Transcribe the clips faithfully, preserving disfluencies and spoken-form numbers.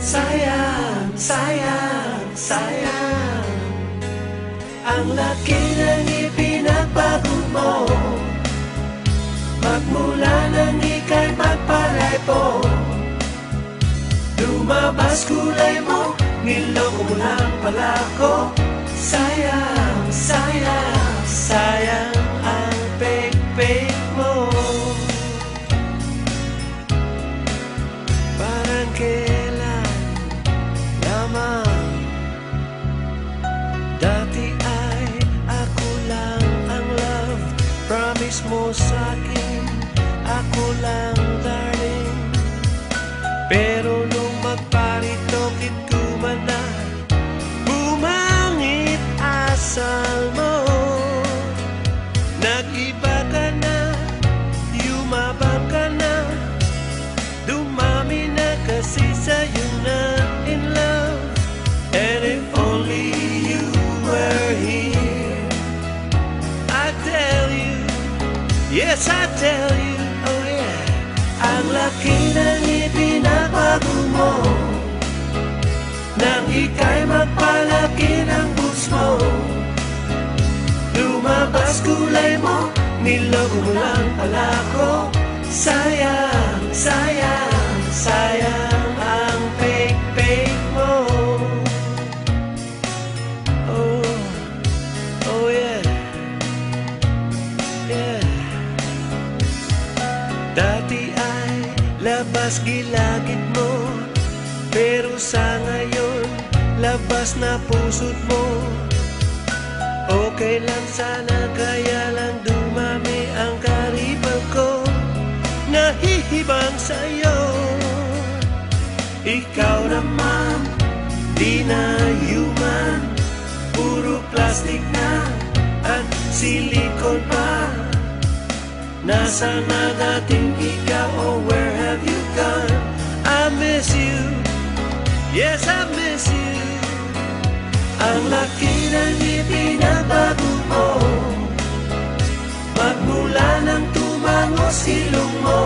Sayang, sayang, sayang. Ang laki ng ipinagbago mo. Magmula nang ika'y magpalay po. Lumabas kulay mo, niloko mo lang pala ako. Sayang, sayang, sayang ang pekpek mo. Parang kailan lamang. Dati ay ako lang ang love. Promise mo sa'kin, ako lang, darling. Pero nung magparito, kitkuman na, bumangit asal mo. Nag-iba ka na, yumabang ka na. Dumami na kasi sa'yo na in love. And if only you were here, I tell you, yes, I tell you, oh yeah. Ang laki ng ipinabago mo. Nang ika'y magpalaki ng boobs mo. Lumabas kulay mo, niloko mo lang pala ako. Sayang, sayang, sayang ang pekpek mo. Oh, oh yeah. Yeah. Dati ay labas gilagid mo, pero sa ngayon, labas na pusot mo. Okay lang sana, kaya lang dumami ang karibal ko. Nahihibang sa'yo. Ikaw naman, di na human. Puro plastic na at silicone pa. Nasaan na dating ikaw? Oh, where have you gone? I miss you. Yes, I miss you. Ang laki ng ipinabago mo. Magmula nang tumangos ilong mo.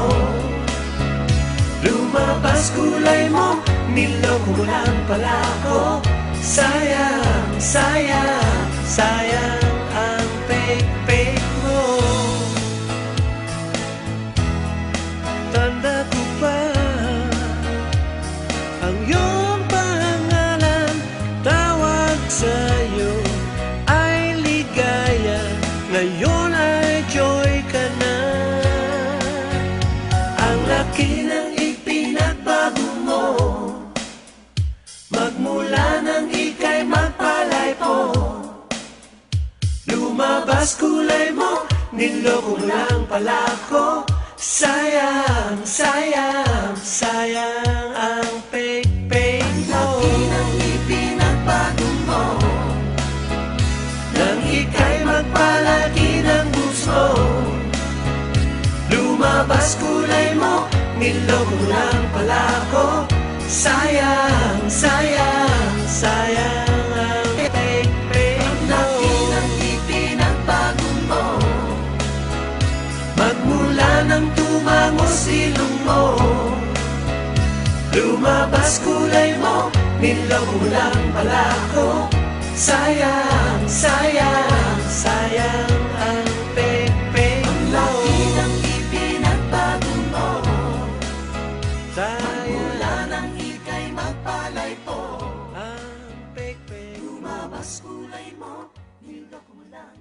Lumabas kulay mo, niloko mo lang pala ako. Sayang, sayang, sayang ang pekpek mo. Tanda ko pa ang iyong pangalan, tawag sa'yo ay ligaya, ngayon ay joy ka na. Ang laki ng ipinagbago mo. Magmula nang ika'y magpalay po. Lumabas kulay mo, niloko mo lang pala ako. Sayang, sayang, sayang ang pekpek mo. Ang laki ng ipinagbago mo. Nang ika'y magpalaki ng boobs mo. Lumabas kulay mo, niloko mo lang pala ako. Sayang, sayang, sayang ang pekpek mo. Ang laki ng ipinagbago mo. Magmula nang tumangos ilong mo. Lumabas kulay mo, niloko mo lang pala ako. Sayang, sayang, sayang ang pekpek mo. Ang laki ng ipinagbago mo. Sayang. Magmula nang ika'y magpalay po. Ang pekpek. Lumabas kulay mo, niloko mo lang.